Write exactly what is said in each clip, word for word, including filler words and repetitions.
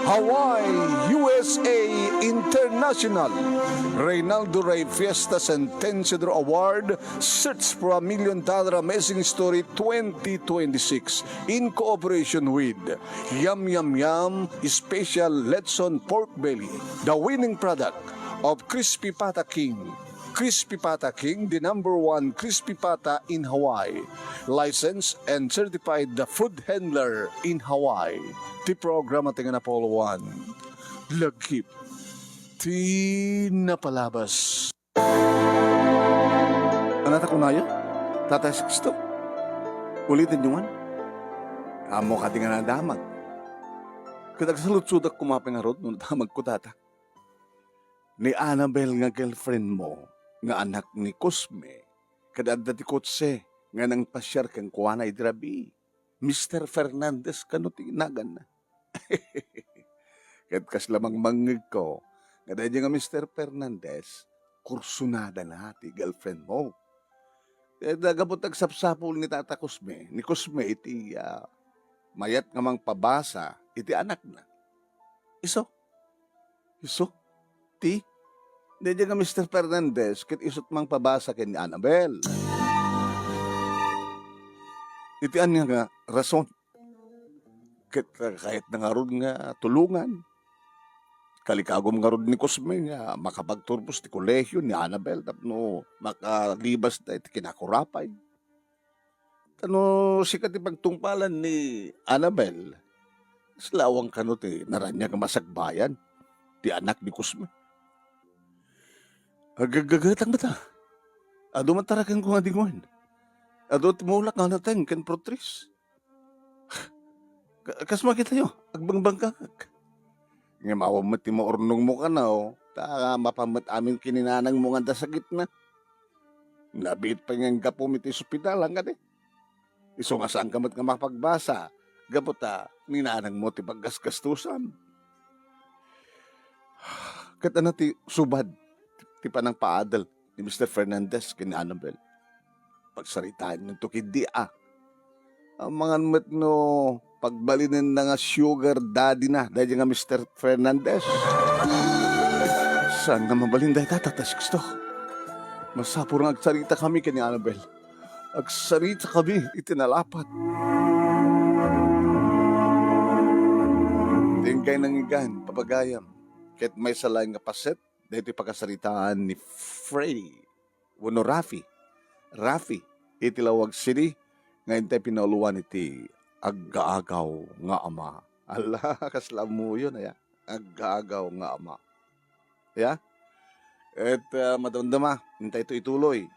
Hawaii, U S A International. Reynaldo Rey Fiesta Centennial Award, Search for a Million Dollar Amazing Story twenty twenty-six, in cooperation with Yum Yum Yum Special Lechon Pork Belly, the winning product of Crispy Pata King. Crispy Pata King, the number one crispy pata in Hawaii. Licensed and certified the food handler in Hawaii. Ti programa ti nga napauloan. Lagip ti napalabas. Anata kunaya? Tatay Sixto? Ulitin nyo man? Amo ka ti nga nadamag. Ket agsaludsodak koma pay ngarud no nadamag ko data. Ni Annabel nga girlfriend mo, nga anak ni Cosme, ket adda ti kotse nga nangpasiar kenkuana idi rabii. Mister Fernandez kano ti naganna. Ket kasla mangmangngegko, nga daydi nga Mister Fernandez, kursunadana ti girlfriend mo. Ket gapu ta agsapsapul ni Tata Cosme, ni Cosme iti, ah, mayat nga mangpabasa iti anakna. Isu? Isu? Ti? Daydi nga Mister Fernandez, ket isut mangpabasa ken ni Annabel. Iti ania nga rason? Ket, ah, kayatna ngarud nga tulongan. Kalikagum ngarud ni Cosme nga makapagturbos ti kolehio ni Annabel tapno makalibasda iti kinakurapay. Ta no sika ti pagtungpalan ni Annabel, kasla awan kano ti naraniag a masakbayan ti anak ni Cosme. Agaggagetang met a. Adu man tarakenko nga dingoen. Adu ti mulak nga nateng ken fruit trees. Ka-, kas makitayo, agbangbangkakak. Ngem awan met ti maurnongmo kano, ta mapan met amin ken ni nanangmo nga adda sakitna. Nabiit pay nga inggapum iti ospitalan kadi. Isu nga saanka met nga mapagbasa, gapu ta ni nanangmo ti paggasgastusam. Ket ania ti subad ti panangpaadal ni Mister Fernandez ken ni Annabel? Pagsaritaennto ketdi a. Amangan met no pagbalinenna nga sugar daddy-na daydi nga Mister Fernandez. Saan nga mabalin dayta, Tata Sixto? Masapul nga agsaritakami ken ni Annabel. Agsaritakami iti nalapat. Ti inkay nangngegan, papagayam, ket maysa laeng nga paset daytoy pakasaritaan ni Freddy wenno Rafi. Rafi, iti Laoag City, nga intay pinauloan iti Aggaagaw nga Ama. Ala, kasla ammoyon aya. Aggaagaw nga Ama. Ya? Et, ah, madamdama, intayto ituloy.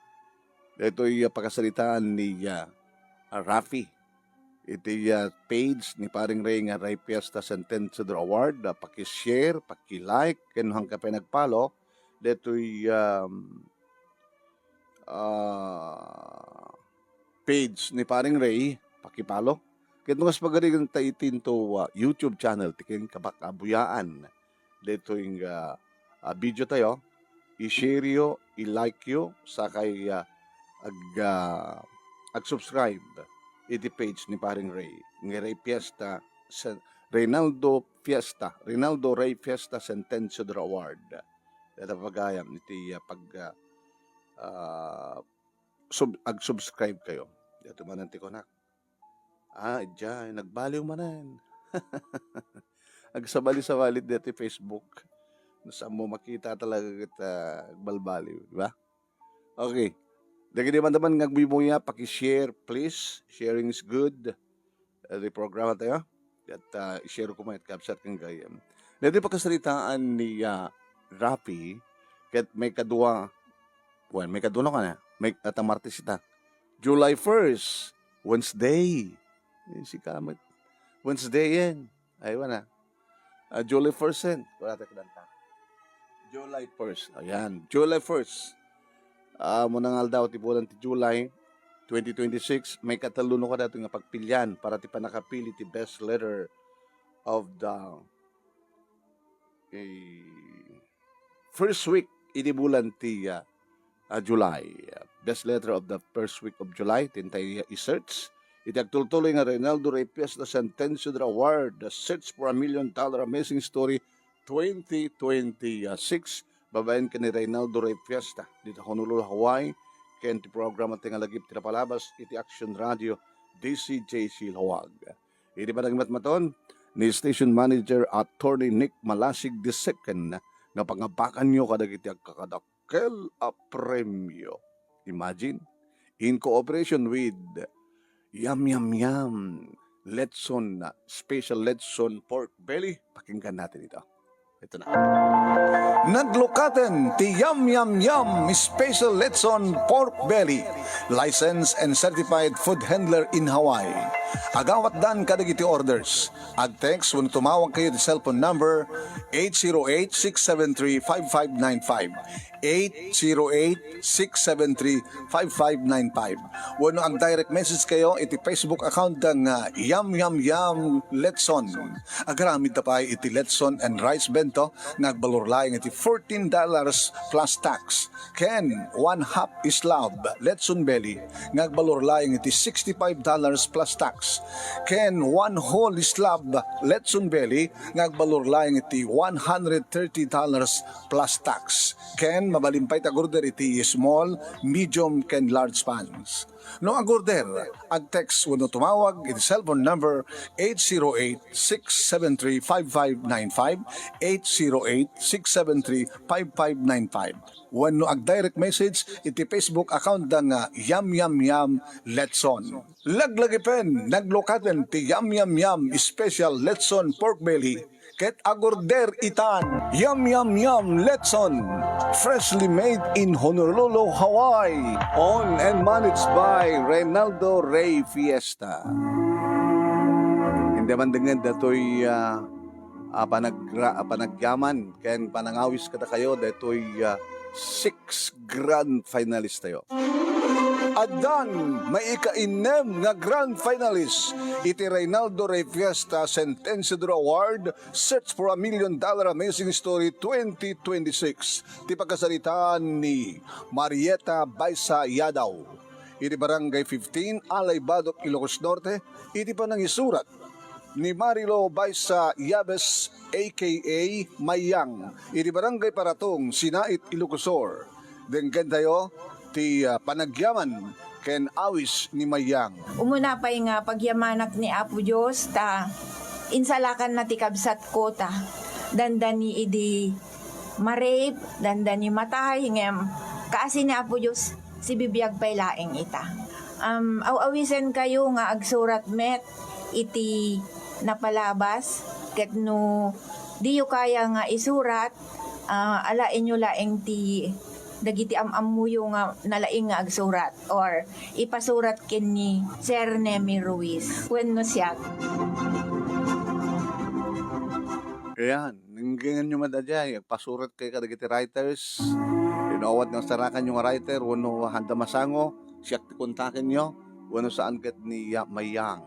Daytoy, ah, pakasaritaan ni, ah, Rafi iti, ah, page ni Paring Ray nga Ray Fiesta Centennial Award. Ah, paki-share, paki-like, ken no saan ka pay nag-follow daytoy, um, ah, page ni Paring Ray, paki-follow. Ket no kas pagarigan ta iti into, ah, YouTube channel ti ken kabak-abuyaan daytoy nga, ah, video tayo, i-share yo, i-like yo, sakay, ah, ag-, ah, ag-subscribe iti page ni Paring Ray, nga Ray Fiesta, Sen-, Reynaldo Fiesta, Reynaldo Ray Fiesta Sentencio de Award. Dayta pagayam iti, ah, pag, ah, ah, sub-, ag-subscribe kayo. Dayta manen ti kunak. Ah, idiay, nagbaliw manen. Agsabali-sabali dayta Facebook. No saan mo makita talaga ket, ah, agbalbaliw, di ba? Okay. Dagiti man naman nga agmuymuya, paki-share, please. Sharing is good. Ah, di programa tayo. At, ah, i-share ko met, kabsat, ken gayyem. Dayta pakasaritaan ni, ah, Rafi, ket maikadua, wen, maikadua no kana, may, ata Martes ita. July first, Wednesday. Eh, sika met. Wednesday yan. Ay, wala. Ah, July first yan. Wala tayo kadanta. July first. Ayan. July first. Ah, munang aldaw ti bulan ti July twenty twenty-six, maikatello no kada nga pagpilian para ti pannakapili ti best letter of the, eh, first week iti bulan ti, ah, ah, July. Best letter of the first week of July, ti intay i-search iti agtultuloy nga Reynaldo Rey Fiesta Sentencio de Award, The Search for a Million Dollar Amazing Story twenty twenty-six, babaen ken ni Reynaldo Rey Fiesta, dita Honolulu, Hawaii, ken ti programa ti nga lagip ti napalabas iti Action Radio, D C J C Laoag. Iti panagmatmaton ni Station Manager Attorney Nick Malasig the second nga pangabakanyo kadagiti agkakadakkel a premio. Imagine, in cooperation with Yum Yum Yum Lechon, Special Lechon Pork Belly. Pakinggan natin ito. Ito na. Naglukaten ti Yum Yum Yum Special Lechon Pork Belly, licensed and certified food handler in Hawaii. Agawatdan kadagiti orders. Ag-text wenno tumawag kayo ti cellphone number eight zero eight, six seven three, five five nine five, eight zero eight, six seven three, five five nine five. Wenno ag-direct message kayo iti Facebook account da nga Yum Yum Yum Lechon. Agaramid ta pay iti Lechon and Rice Bento nga agbalor laeng iti fourteen dollars plus tax, ken one half slab Lechon Belly nga agbalor laeng iti sixty-five dollars plus tax, ken one whole slab Lechon Belly nga agbalor laeng iti one hundred thirty dollars plus tax, ken mabalin pay ti ag-order iti small, medium, ken large pans. No ag-order, ag-text wenno tumawag iti cellphone number eight zero eight, six seven three, five five nine five, eight zero eight, six seven three, five five nine five, wenno ag-direct message iti Facebook account da nga Yum Yum Yum Lechon. Laglagipen, naglukaten ti Yum Yum Yum Special Lechon Pork Belly ket ag-order itan. Yum Yum Yum Lechon, freshly made in Honolulu, Hawaii. Owned and managed by Reynaldo Rey Fiesta. Indi man dengngeg datoy, ah, ah, panagra-, ah, panagyaman ken panangawis kadakayo daytoy, ah, six grand finalist tayo. Addan maikainnem nga grand finalist iti Reynaldo Rey Fiesta Sentencio de Oro Award, Search for a Million Dollar Amazing Story twenty twenty-six. Ti pagkasaritaan ni Marieta Baisa Yadaw. Iti Barangay fifteen, Alay Badoc, Ilocos Norte, iti panangisurat ni Marilo Baisa Yabes, A K A Mayang, iti Barangay Paratong, Sinait, Ilocos Sur. Denggen tayo ti, ah, panagyaman ken awis ni Mayang. Umuna pay nga pagyamanak ni Apo Dios ta insalakanna ti kabsatko ta dandani idi ma-rape, dandani matay, ngem kaasi ni Apo Dios, sibibiag pay laeng ita. Um, aw-awisenkayo nga agsurat met iti napalabas, ket no diyo kaya nga isurat, ah, alaenyo laeng ti dagiti am-ammoyo nga nalaing nga agsurat or ipasurat ken ni Sir Nemy Ruiz wenno siak. Ayan, nanggenganyo met a diay, agpasurat kayo kadagiti writers. Inawat nga sarakanyo nga writer, wenno handa masango, siak ti kontakenyo, wenno saan ket ni, ah, Mayang.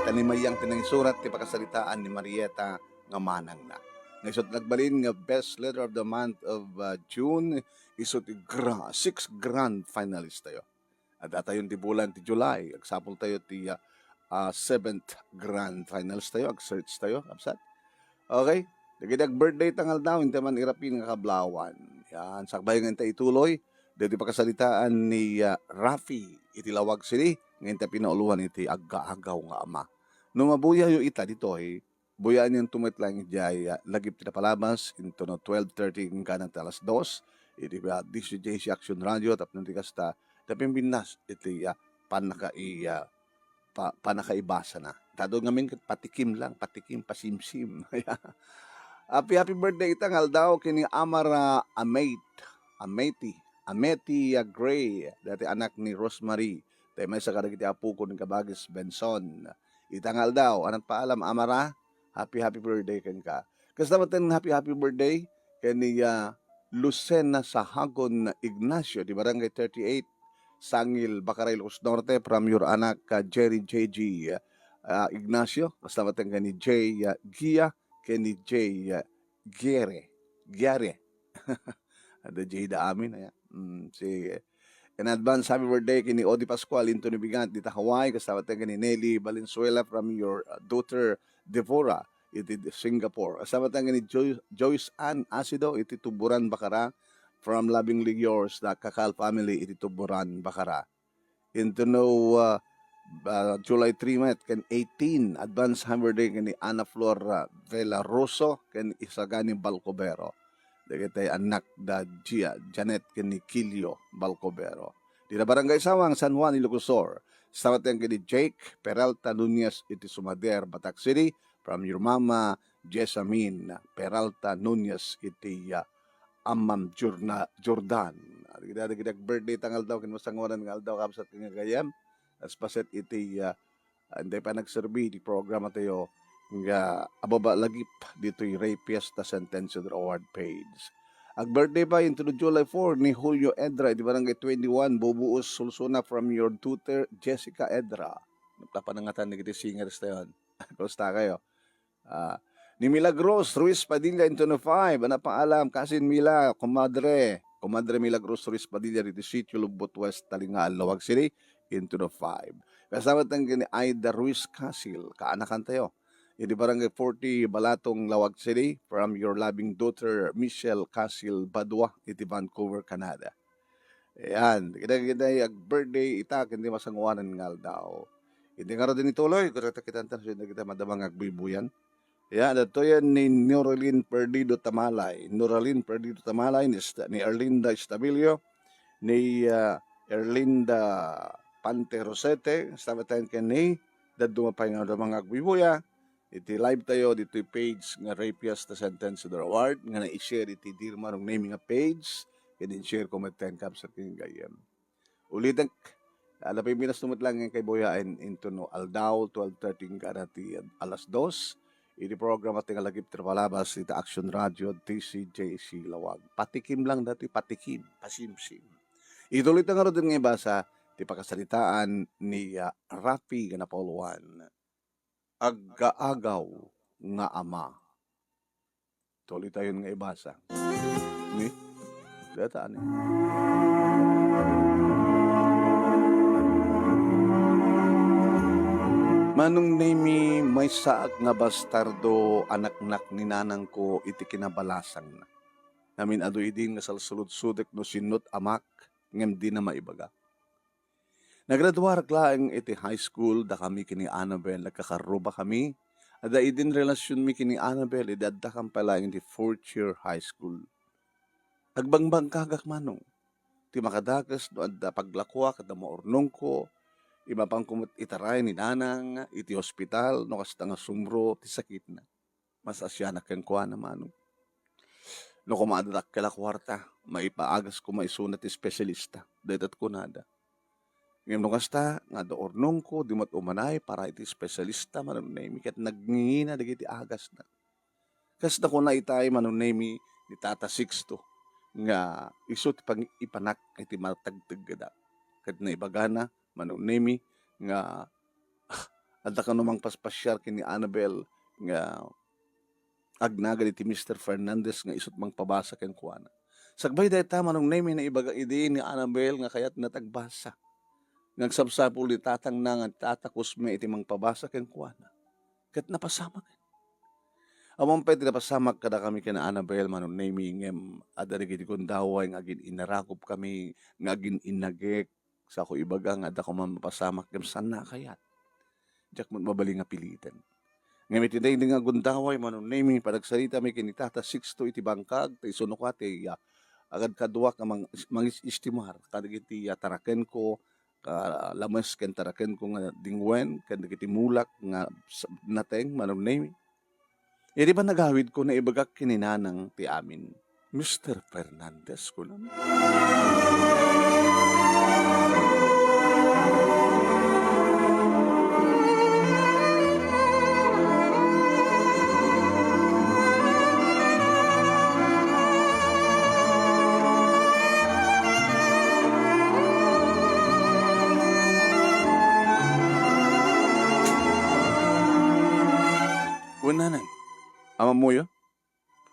Ta ni Mayang ti nangisurat ti pakasaritaan ni Marieta nga manangna. Nga isu ti nagbalin nga best letter of the month of, ah, June, isu ti gra-, six grand finalist tayo. Adda tayon ti bulan ti July, agsapul tayo ti, ah, ah, seventh grand finals tayo, ag-search tayo, kabsat. Okay? Dagiti ag-birthday ta nga aldaw, inta man irapin nga kablawan. Yan, sakbay nga inta ituloy, dagiti pakasaritaan ni, ah, Rafi iti Laoag City, nga inta pinauloan iti aggaagaw nga ama. No mabuyayo ita ditoy, buyaenyo met laeng idiay, ah, lagip ti napalabas, intono twelve thirty inggana ti alas dos, iti, ah, D C J C Action Radio, tapno di kasta, napimbinnas iti, ah, pannaka-, i-, ah, pa-, pannakaibasana. Tado ngamin ket patikim lang, patikim, pasimsim. Happy, happy birthday ita nga aldaw ken ni Amara Amate, Amate, Amate, ah, Gray, dati anak ni Rosemary. Tay maysa kadagiti apokon ni Kabagis Benson. Ita nga aldaw, anak paalam, Amara, happy, happy birthday kenka. Kasta met ti happy, happy birthday ken ni, ah, Lucena Sahagon Ignacio, di Barangay thirty-eight, Sangil, Bacaray, Ilocos Norte, from your anak, ah, Jerry J G, ah, Ignacio, kasta met ken ni Jay, ah, Gia, ken ni Jay, ah, Giere. Giere. Ada Jay da amin, aya. Mm, sige. An advance happy birthday ken ni Odi Pascual into Nabigat dita Hawaii, kasta met ken ni Nelly Valenzuela from your, uh, daughter Devorah iti Singapore. Kasta met ken ni Joy-, Joyce Ann Asido iti Tuburan, Bacara, from lovingly yours, the Kakal family iti Tuburan, Bacara. Into no, uh, uh, July three met ken eighteen, advance happy birthday ken ni Ana Flor, uh, Vela Rosso ken Isagani Balcobero. Dagiti annak da Gia, Janet ken ni Kilio Balcobero. Dita Barangay Sawang, San Juan, Ilocos Sur. Kasta met ken ni Jake Peralta Nunez iti Sumader, Batac City, from your mama, Jessamine Peralta Nunez iti, uh, Amam Jorna-, Jordan. Dagiti, dagiti birthday ta nga aldaw, ken masangoanan nga aldaw, kabsat ken gagayyem. Kaspaset iti, ah, ah, intay pay nagserbi iti programa tayo nga ababa lagip ditoy Rey Fiesta Sentencio Award page. Ag-birthday pay into the July four ni Julio Edra iti Barangay twenty-one, Bubuos, Solsona, from your daughter, Jessica Edra. Napanangatan ni kiti singers tayo. Kumusta kayo? Ah, ni Milagros Ruiz Padilla into the five. Napaalam, kasin Mila, kumadre. Kumadre Milagros Ruiz Padilla dito Sitio Lubot West, Talingaan, Laoag City, into the five. Kasama tang ni Aida Ruiz Casil, kaanakan tayo. Iti Barangay forty, Balatong, Laoag City, from your loving daughter, Michelle Casil Badua, iti Vancouver, Canada. Ayan, kita, kita ag-birthday ita, ken di masangoanan nga aldaw. Iti ngarud ni tuloy, kurata kita, kita madama nga agbuybuyan. Ayan, datoy ni Noralyn Perdido Tamalay. Noralyn Perdido Tamalay, ni Esta-, ni Erlinda Estabilio, ni, ah, Erlinda Pante Rosete, sabatan ken ni dadduma pay nga madama nga agbuybuya. Iti live tayo, ditoy page nga Rey Fiesta Sentencio Award, nga na-share iti Dear Manong Nemy nga page, ken in-share ko met ten cups at king gayem. Ulitek, ala Pilipinas tumutlang nga kay Boyaen into no aldaw, twelve thirty kada ti alas dos. Iti programa ti nga lagip ti palabas iti Action Radio, T C J C Lawag. Patikim lang dati, patikim, pasimsim. Ituloy ta ngarud nga ibasa ti pakasaritaan ni, ah, Rafi nga Napolwan. Aggaagaw nga ama. Tuloy tayon nga ibasa. Ni? Data ani. Manong Nemy, maysaak nga bastardo, anaknak ni nanangko iti kinabalasangna. Namin adu idin nga salsuludsodek no sinno't amak, ngem dina maibaga. Nagraduarak laeng iti high school, dakami ken ni Annabel, nagkakarrubakami. Adda idin relasionmi ken ni Annabel, idi addakam pay laeng iti fourth year high school. Agbangbangkagak, Manong. Ti makadakes no adda paglakuak, adda maurnongko, imapanko met itaray ni Nanang iti ospital no kasta nga sumro ti sakitna. Masaasianak kenkuana, Manong. No koma adda dakkel a kuarta, maipaagasko maisuna ti espesyalista. Dayta ti kunada. Ngem no kasta, nga adda urnongko, di met umanay para iti espesyalista, Manong Nemy, ket nagngingina dagiti agasna. Kas nakuna itay, Manong Nemy, ni Tata Sixto, nga isu ti pangipanak iti matagteggeda. Ket naibagana, Manong Nemy, nga, ah, adda kano mangpaspasiar ken ni Annabel nga agnagan iti Mister Fernandez nga isu't mangpabasa kenkuana. Sakbay dayta, Manong Nemy, naibaga idi ni Annabel nga kayatna ti agbasa. Nga agsapsapul ni tatangna nga ni Tata Cosme iti mangpabasa kenkuana. Ket napasamak. Ammom pay ti napasamak kadakami ken Annabel, Manong Nemy, ngem adda dagiti gundaway nga agin-inarakupkami, nga agin-inagek, Sako ibaga nga adda koma mapasamak ngem saanna a kayat. Diak met mabalin nga piliten. Ngem iti daydi nga gundaway, Manong Nemy, panagsaritami ken ni Tata Sixto iti bangkag, ta isu no kua ti, ah, agad kaduak nga mang-, mangis-istimar kadagiti, ah, tarakenko, ka lames ken tarakenko nga dingwen, ken dagiti mulak nga s-, nateng, Manong Nemy. Idi panagawidko, naibagak ken ni Nanang ti amin. "Mister Fernandez," kunana. Kunana, "Amamoyo?"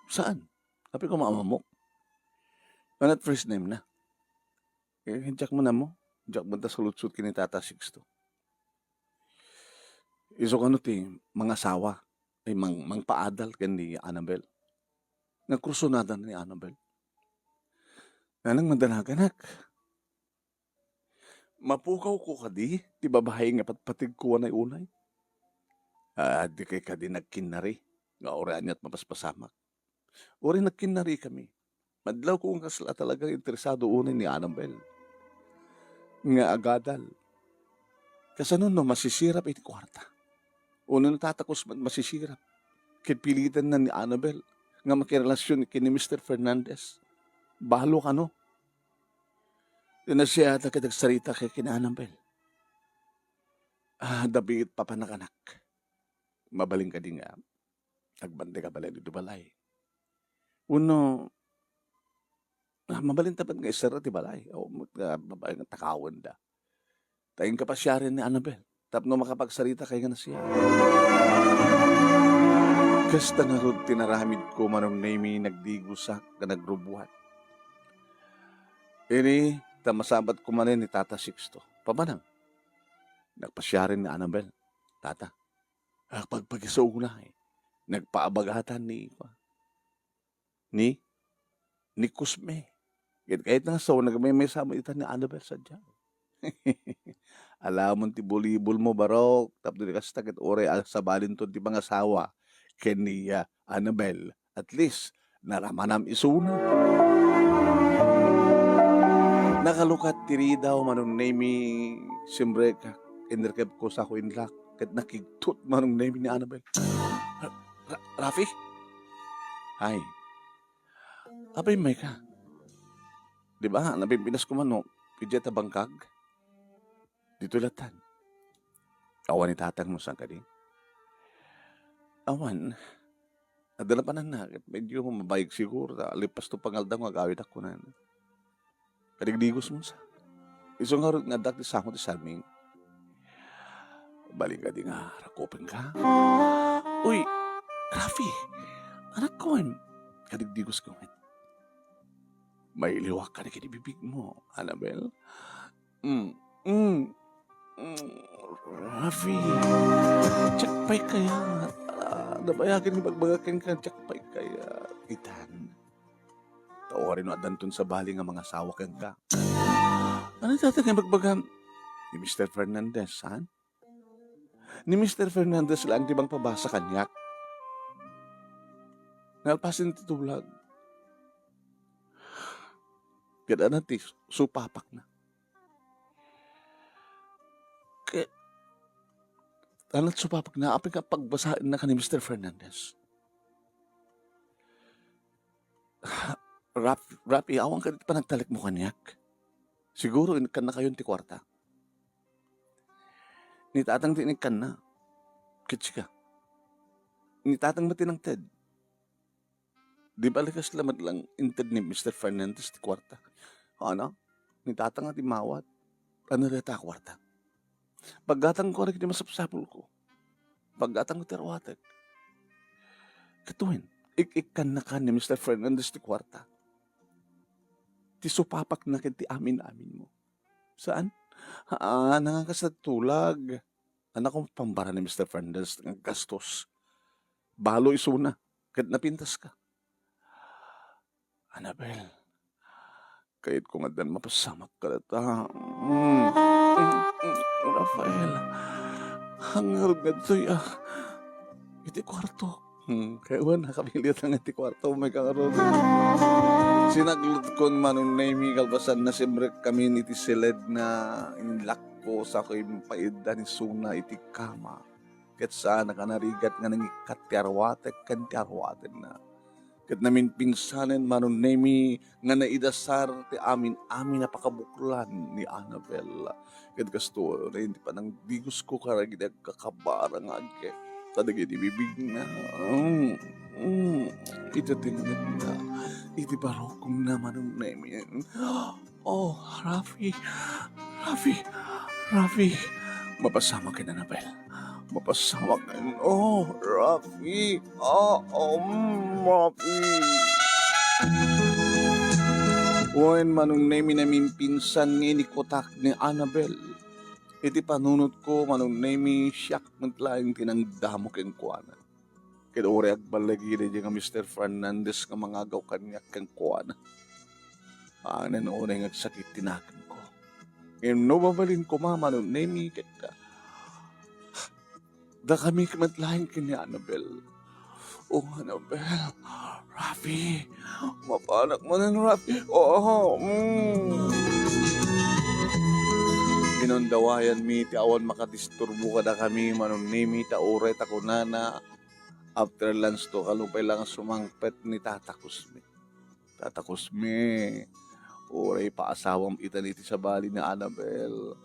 "Saan? Apay koma amamok?" "Anat first name na?" Eh, diak man ammo, diak man ta saludsod ken ni Tata Sixto. Isu kano ti mangasawa, ay, mang-, mangpaadal ken ni Annabel. Nga kursunada ni Annabel. Nanang, madanagan, anak. Mapugawko kadi ti babai nga patpategko unay-unay? Ah, dikay kadi nagkinnari nga uray ania't mapaspasamak? Uray nagkinnarikami. Madlawko nga kasla talaga interesado unay ni Annabel nga agadal. Kasano no masisirap iti kuarta? Wenno ni Tata Kusman masisirap ket pilitanna ni Annabel nga makirelasion ken ni Mister Fernandez? Balo kano? Ti nasayaat ket agsarita ken ni Annabel. Ah, David, papanakanak. Mabalin kadi nga agbantay ka balay ditoy balay? Wenno, ah, mabalin ta met nga isarra ti balay? O, met nga babai nga takawenda. Ta inka pasiaren ni Annabel tapno makapagsarita kay nga nasayaat. Kasta ngarud ti naramidko, Manong Nemy, nagdigosak nga nagrubuat. Idi ta masabatko manen ni Tata Sixto. Papanam, nagpasiaren ni Annabel. Tata, agpagpagiso unay. Nagpaabagatan ni, ni, ni Cosme. Ket kayat nga sao, nagmaymaysa met ita ni Annabel sadiay. Alamon ti bulibulmo, Barok, tapno di kasta ket uray a sabalinton ti pangasawa ken ni, ah, Annabel. At least, naramanam isuna. Nakalukat ti ridaw, Manong Nemy, simrek, inrikepko sako inlak, ket nakigtot, Manong Nemy, ni Annabel. Ra-, Ra-, Rafi? Ay. Apay mayka? Di ba, napimpinasko man no, idiay ta bangkag? Ditoy lattan. Awan ni tatangmo, saan kadi? Awan. Adda napananna, ket medyo mabayag siguro, ta lipas to pangaldaw nga agawidak kunan. Kadigdigos mo sa. Isu ngarud nga addak ti sango ti salming. Balin kadi nga rakupenka? Uy, Rafi, anak ko, kadigdigos ko met. Mailiwak ka na kadi bibigmo, Annabel. Mm, mm, mm, Rafi, diak pay kayat. Ah, nabayagen nga ibagbaga kenka, diak pay kayat. Itan. Ta uray no addanton sabali nga mangasawa kenka. Ania dayta nga ibagbagam? Ni Mister Fernandez, saan? Ni Mister Fernandez laeng ti mangpabasa kaniak. Nalpasen ti tulag. Ket adda ti supapakna. Ket, ania ti supapakna, apay nga pagbasaenna ken ni Mister Fernandez? Rap-, Rafi, awan kadi ti panagtalekmo kaniak? Siguro, inekkannakayon ti kuarta. Ni tatang ti inekkanna. Ket sika? Ni tatang met ti nangted. Di bali kasla met lang inted ni Mister Fernandez ti kuarta. Ania? Ni tatang ti mawat. Ania dayta a kuarta? Paggatangko dagiti masapsapulko. Paggatangko ti aruatek. Ket wen, ik-ikkannaka ni Mister Fernandez ti kuarta. Ti supapakna ken ti amin-aminmo. Saan? Ah, nangangkasta ti tulag. Ania koma pambara ni Mister Fernandez nga gastos? Balo isuna, ket napintaska. Annabel, kayatko nga addan mapasamak kadata. Mm, mm, mm, Rafael, ngarud nga adtoy, ah, iti kuarto. Hmm, kaya wen, nakabilit nga iti kuarto, may kangarud. Sinaglutkon, Manong Nemy, kalpasan, nasimrek kami iti siled nga inlakko, sako impaidda ni Suna iti kama. Ket saan a kanarigat nga nangikkat ti aruatek ken ti aruatenna. Ket naminpinsanen, Manong Nemy, nga naidasar ti amin-amin a pakabuklan ni Annabel. Ket kastoy ti panangdigosko kadagiti agkakabara nga agek kadagiti bibigna. Mm, mm, iti tengngedna, iti barukongna, Manong Nemy. Oh, Rafi, Rafi, Rafi. Mapasamak ken Annabel. Mapasamak ken, oh, Rafi. Ah, um, Rafi. Wen, Manong Nemi, namimpinsan nga inikutak ni Annabel. Iti panunotko, Manong Nemi, siak met laeng ti nangdamo kenkuana. Ket uray agballigi daydiay nga Mister Fernandez nga mangagaw kaniak kenkuana. Anen unay nga agsakit ti nakemko. Ngem no mabalin koma, Manong Nemi, ket, ah, dakami met laeng ken ni Annabel. Oh, Annabel. Rafi. Mapanak manen, Rafi. Oh, mm. Inundawayanmi ti awan makadisturbo kadakami, Manong Nemi, ta uray ta kunana, after lunch to, kalupay lang sumangpet ni Tata Cosme. Tata Cosme, uray paasawam itan iti sabali ni Annabel.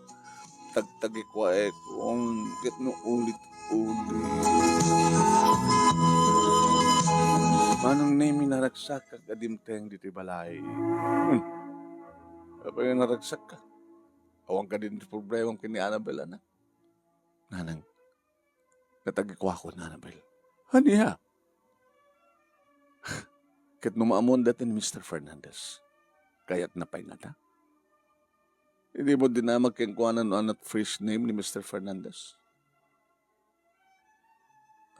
Tagtagikuaek, um, ket no ulit-ulit. Manong Nemi, naragsak a dimteng ditoy balay. Hmm. Apay nga naragsak ka? Awan kadi ti problemam ken ni Annabel, anak? Nanang, natagikuakon, Annabel. Ania? Ket no maammoan dayta ni Mister Fernandez, kayatna pay ngata? Idi mo dinamag kenkuana no ania ti first name ni Mister Fernandez?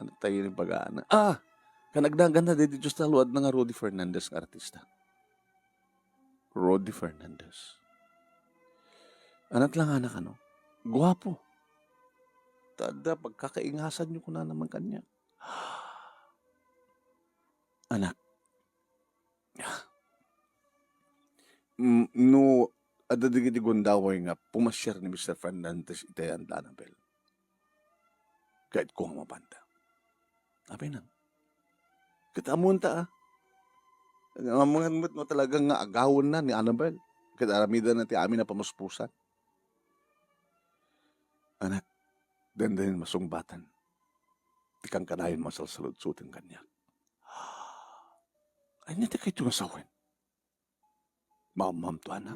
Ania tayo ni pagana? Ah! Kanagdaganna daydi Dios ta luadna nga Rudy Fernandez nga artista. Rudy Fernandez. Ania ti langana kano? Guapo. Ta adda pagkakaingasanyo kunana man kaniak. Anak. Mm, no, adda dagiti gundaway nga pumasiar ni Mister Fernandez iti ayan da Annabel. Kayatko nga mapanda. Apay nang? Ket ammoenta, ah. Amangan met no talaga nga agawenna ni Annabel. Ket aramidenna ti amin a pamuspusan. Anak, dandanin masungbatan ti kankanayon masalsaludsoten kaniak. Ania ti kayatyo nga sawen? Maammamto, anak.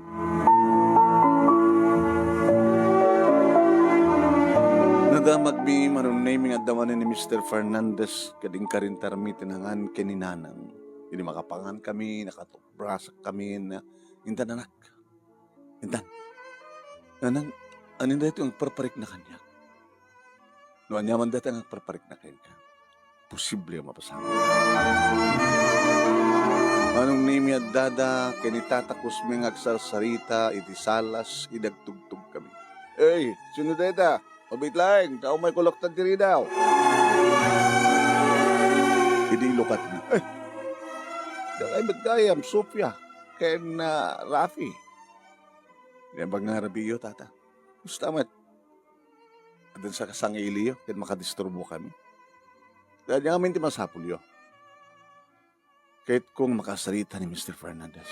Nadamagmi, Manong Nemi, nga adda manen ni Mister Fernandez ket inkarintarmi ti nangan ken ni Nanang. Idi makapangan kami, nakatubrasak kami, na, intan, anak. Intan. Nanang, ania daytoy nga agparparikna kaniak? No aniaman dayta nga agparparikna kenka, posible a mapasamak. Manong Nemi, addada ken ni Tata Cosme nga agsarsarita iti salas idi agtugtog kami. Ey, sino dayta? Mabiit laeng, ta umayko laktan ti ridaw. Idi ilukatna, eh, dakay met gayam, Sofia, ken, ah, Rafi. Ania pay nga arabiyo, Tata? Kasta met. Adda sa kasangiliyo ket makadisturbo kami. Ania ngamin ti masapulyo? Kayatko nga makasarita ni Mister Fernandez.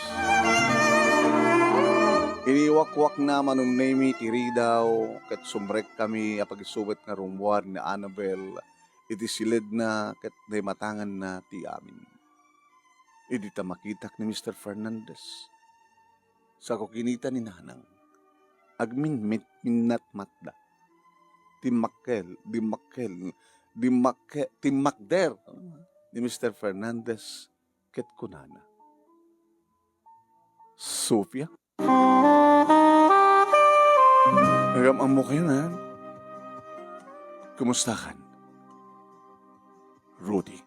Iniwakwakna, Manong Nemi, ti ridaw ket sumrek kami a pagisubet nga rummuar ni Annabel iti siledna ket naimatanganna ti amin. Idi ta makitak ni Mister Fernandez, sako kinita ni Nanang, agminmitminnatmatda. Timmakkel, dimmakkel, dimmakke-, timmakder ni Mister Fernandez ket kunana, "Sofia? Agam-ammo kayo, Nang. Kumusta kan? Rudy."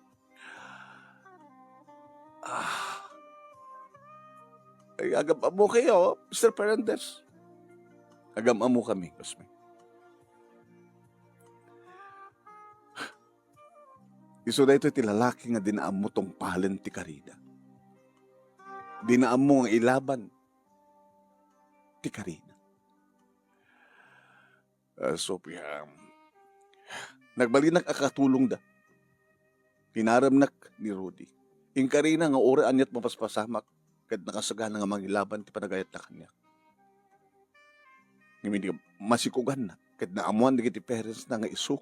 Ah. Ay, agam-ammo kayo, Mister Fernandez. Agam-ammo kami, Cosme. Isu daytoy ti lalaki nga dina ammo tungpalen ti karina. Dina ammo nga ilaban ti karina. Ah, Sofia, nagbalinak a katulongda. Inaremnak ni Rudy. Inkarina nga uray aniat mapaspasamak, ket nakasagana nga mangilaban ti panagayatna kaniak. Ngem idi masikuganna, ket naammoan dagiti parents na nga isu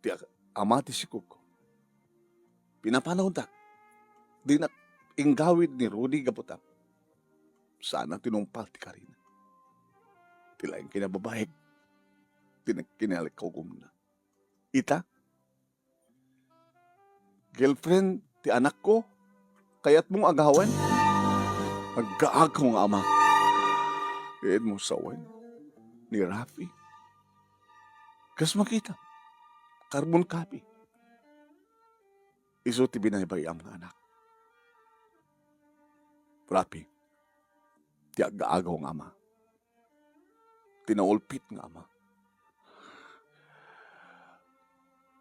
ti a-, ama ti sikugko. Pinapanawda. Dinak inggawid ni Rudy gapu ta saan a tinungpal ti karina. Ti laeng kinababaig ti nagkinalikugomna. Ita, girlfriend ti anakko, kayatmo nga agawen? Aggaagaw nga ama. Inmo sawen ni Rafi. Kas makita, carbon copy. Isu ti binaybay-am nga anak. Rafi, ti aggaagaw nga ama. Ti naulpit nga ama.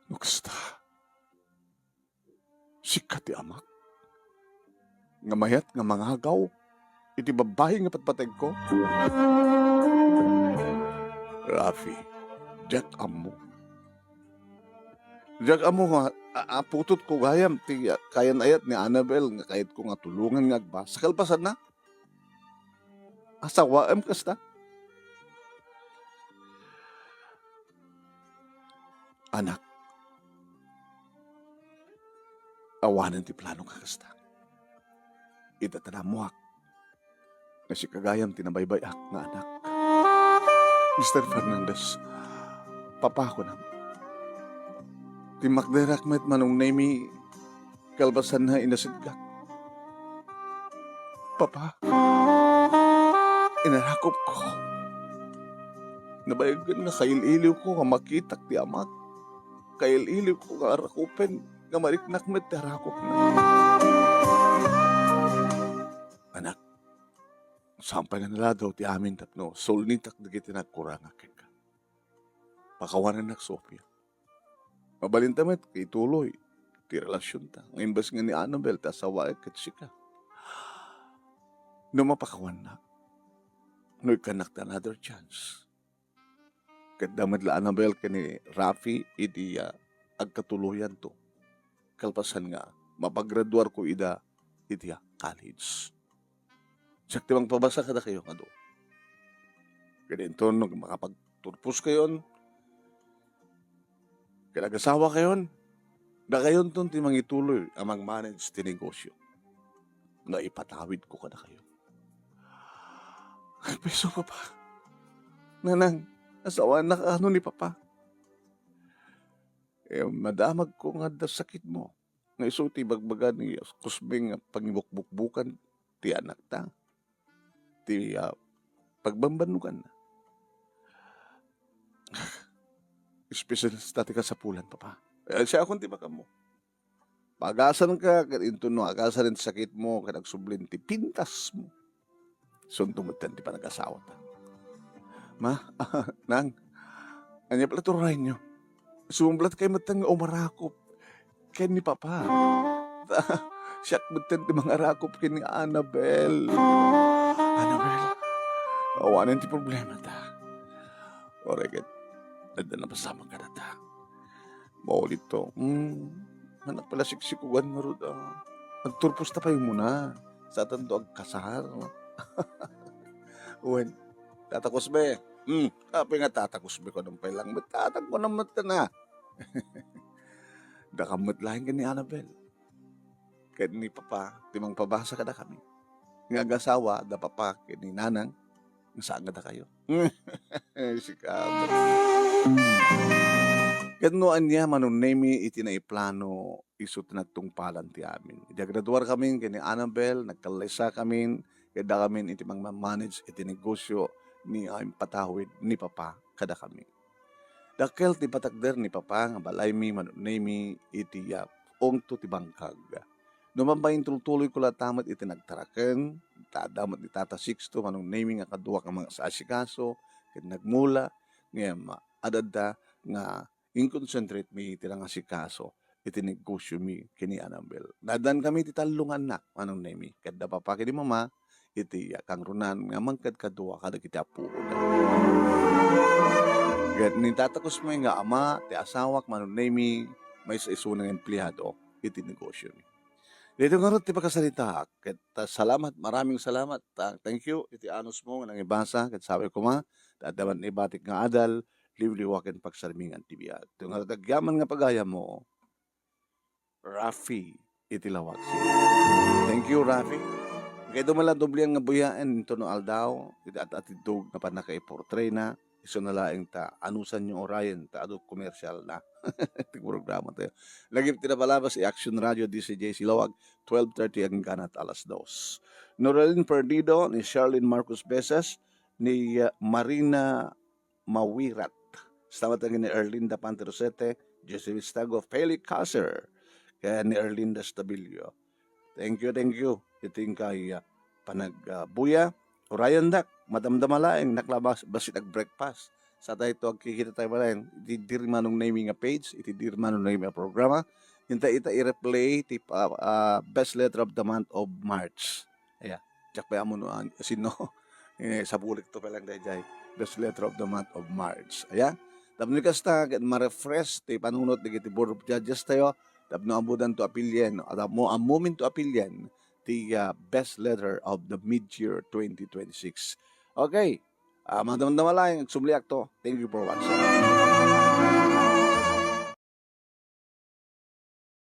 No kasta, sika ti amak nga mayat nga mangagaw iti babbai nga patpategko? Rafi, diak ammo. Diak ammo nga a-, aputotko gayam ti, ah, kayan-ayat ni Annabel nga kayatko nga tulongan nga agbasa. Kalpasanna, asawaem kasta. Anak, awanen ti plano nga kasta. Ita ta naammoak nga sika gayam ti nabaybay-ak nga anak. Mister Fernandez, papa, kunam. Timmakderak met, Manong Nemi, kalpasanna, inasitgak. Papa, inarakupko. Nabayagen nga kail-iliwko nga makitak ti amak. Kail-iliwko nga arakupen nga mariknak met ti arakupna. Anak, saan pay nga naladaw ti amin tapno sulnitak dagiti nagkurangak kenka. Pakawanennak, Sofia. Mabalinta met nga ituloy ti relasionta nga imbes nga ni Annabel ti asawaek ket sika. No mapakawannak, no ikkannak ti another chance, ket da met la Annabel ken ni Rafi idi, ah, agkatuloyanto. Kalpasan nga, mapagraduarko ida iti, ah, college. Siak ti mangpabasa kadakayo nga dua. Ket inton no makapagturposkayon, ket agasawakayon, dakayonton ti mangituloy a mang-manage ti negosyo nga ipatawidko kadakayo. Agpeso, Papa. Nanang, asawanak ano ni Papa? Eh, madamagko nga adda sakitmo. Nga isu ti ibagbaga ni Cosme nga pangibukbukbukan ti anakta. Ti, ah, pagbambannoganna. Espesialista ti kasapulan, Papa. Eh, siakon ti makammo. Paagasanka, ket inton no agasan ti sakitmo, ket agsubli ti pintasmo. Isunto metten ti panag-asawata. Ma, Nang, ania pay la ti urayonyo? Sumublat kay metten nga umarakup ken ni Papa. Ta, siak metten ti mangarakop ken ni Annabel. Annabel, awanen ti problemata. Uray ket, adda napasamak kadata. Maulitto. Hmm, anak pala siksikugan ngarud, ah. Agturposta pay umuna. Satanto agkasar. Wen, Tata Cosme. Hmm, apay nga Tata Cosme, kunam pay lang met, tatang kunam met na. Dakam met laeng ken ni Annabel ken ni Papa ti mangpabasa kadakami. Nga agasawa da Papa ken ni Nanang, nga saan nga dakayo. Sika. Ket no ania, Manong Nemi, iti naiplano, isu ti nagtungpalan ti amin. Idi agraduarkamin ken ni Annabel, nagkallaysakamin, ket dakamin iti mangmamanage iti negosyo ni, ah, impatawid ni Papa kadakami. Dakkel ti patakder ni Papa nga balaymi, Manong Nemi, iti, ah, ungto ti bangkag. No mabain, tultuloyko latta met iti nagtaraken, ta adda met ni Tata Sixto, Manong Nemi, nga kaduak nga mangasikaso ket nagmula, ngem adda nga in-concentrate mi iti nangasikaso iti negosyo mi ken ni Annabel. Naaddan kami ti tallo nga annak, Manong Nemi, ket da Papa ken ni Mama iti, ah, kangrunaan nga mangkadkadua kadagiti apoda. Ket ni Tata Cosme nga ama ti asawak, Manong Nemi, maysa isuna nga empleyado iti negosyo mi. Daytoy ngarud ti pakasaritaak, ket, ah, salamat, maraming salamat. Ah, thank you iti anusmo nga nangibasa, ket sabi koma, ta adda man ibatik nga adal, liwliwa ken pagsarmingan ti biag. Daytoy ngarud agyaman nga pagayammo, Rafi iti Lawag City. Thank you, Rafi. Kay dumala doblian nga buyaen intono aldaw, iti at-atiddog nga pannakaiportrayna, action na laeng ta anusanyo urayen ta adu commercial na ti programa tayo. Lagip ti napalabas ti Action Radio, D C J Silawag, twelve thirty hangganat alas dos. Norelin Perdido, ni Charlene Marcos Beses, ni, uh, Marina Mawirat. Salamat lagi ni Erlinda Panterosete, Jesse Vistago, Felix Caser, kaya ni Erlinda Stabilio. Thank you, thank you. Iti inkay, uh, panag, uh, buya. Urayendak, madamdama laeng, naklabas, basit ag-breakfast. Sa tayo to, agkikita tayo malaeng, iti Dear Manong Nemy nga page, iti Dear Manong Nemy nga programa. Inta ita i-replay ti, uh, uh, best letter of the month of March. Aya, diak pay ammo no an-, sino. Eh, sabulik to pa lang dayjay. Best letter of the month of March. Aya, tapno kasta, ket ma-refresh ti panunot dagiti board of judges tayo, tapno ammodan to apilien, tapno ammomin to apilien, ti, ah, best letter of the mid-year twenty twenty-six. Okay. Ah, madamdama laeng, agsumliak to. Thank you for watching.